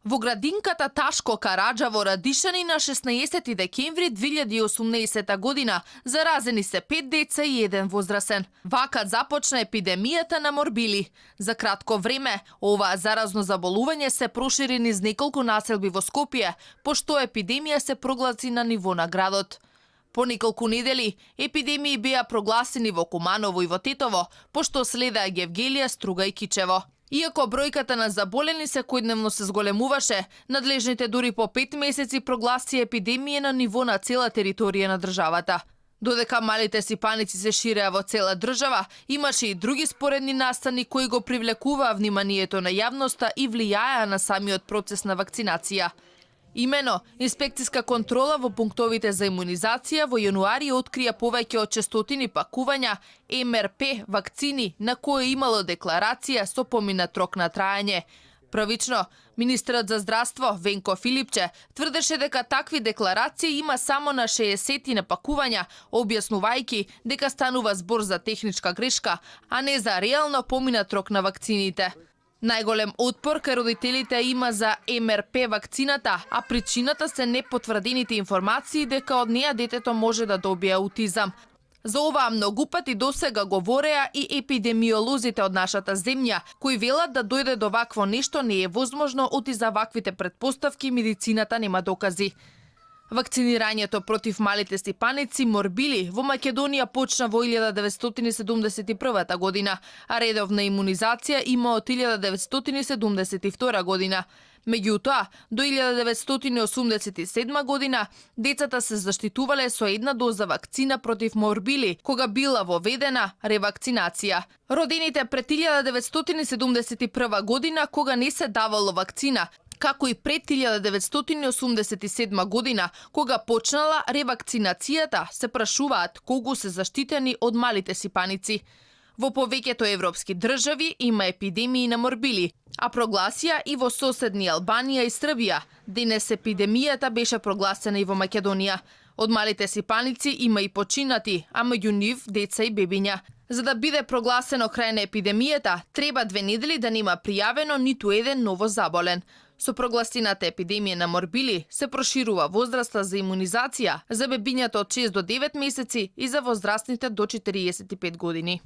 Во градинката Ташко Караджа во Радишани на 16 декември 2018 година заразени се 5 деца и 1 возрасен. Вака започна епидемијата на морбили. За кратко време, оваа заразно заболување се прошири низ неколку населби во Скопје, пошто епидемија се прогласи на ниво на градот. По неколку недели, епидемии беа прогласени во Куманово и во Тетово, пошто следеа Гевгелија, Струга и Кичево. Иако бројката на заболени секојдневно се зголемуваше, надлежните дури по 5 месеци прогласи епидемија на ниво на цела територија на државата. Додека малите сипаници се ширеа во цела држава, имаше и други споредни настани кои го привлекуваа вниманието на јавноста и влијаеа на самиот процес на вакцинација. Имено, инспекциска контрола во пунктовите за имунизација во јануари открија повеќе од 600 пакувања МРП вакцини на кои имало декларација со поминат рок на траење. Првично, министерот за здравство Венко Филипче тврдеше дека такви декларации има само на 60 на пакувања, објаснувајќи дека станува збор за техничка грешка, а не за реално поминат рок на вакцините. Најголем отпор кај родителите има за МРП вакцината, а причината се непотврдените информации дека од неа детето може да добие аутизам. За оваа многу пати досега говореа и епидемиолозите од нашата земја, кои велат да дојде до вакво нешто не е возможно оти за ваквите претпоставки медицината нема докази. Вакцинирањето против малите стипаници морбили во Македонија почна во 1971 година, а редовна имунизација има од 1972 година. Меѓутоа, до 1987 година, децата се заштитувале со една доза вакцина против морбили, кога била воведена ревакцинација. Родените пред 1971 година, кога не се давало вакцина, како и пред 1987 година, кога почнала ревакцинацијата, се прашуваат колку се заштитени од малите сипаници. Во повеќето европски држави има епидемии на морбили, а прогласија и во соседни Албанија и Србија. Денес епидемијата беше прогласена и во Македонија. Од малите сипаници има и починати, а меѓу нив деца и бебиња. За да биде прогласено крај на епидемијата, треба 2 недели да нема пријавено ниту еден ново заболен. Со прогласената епидемија на морбили се проширува возраста за имунизација за бебињата од 6 до 9 месеци и за возрастните до 45 години.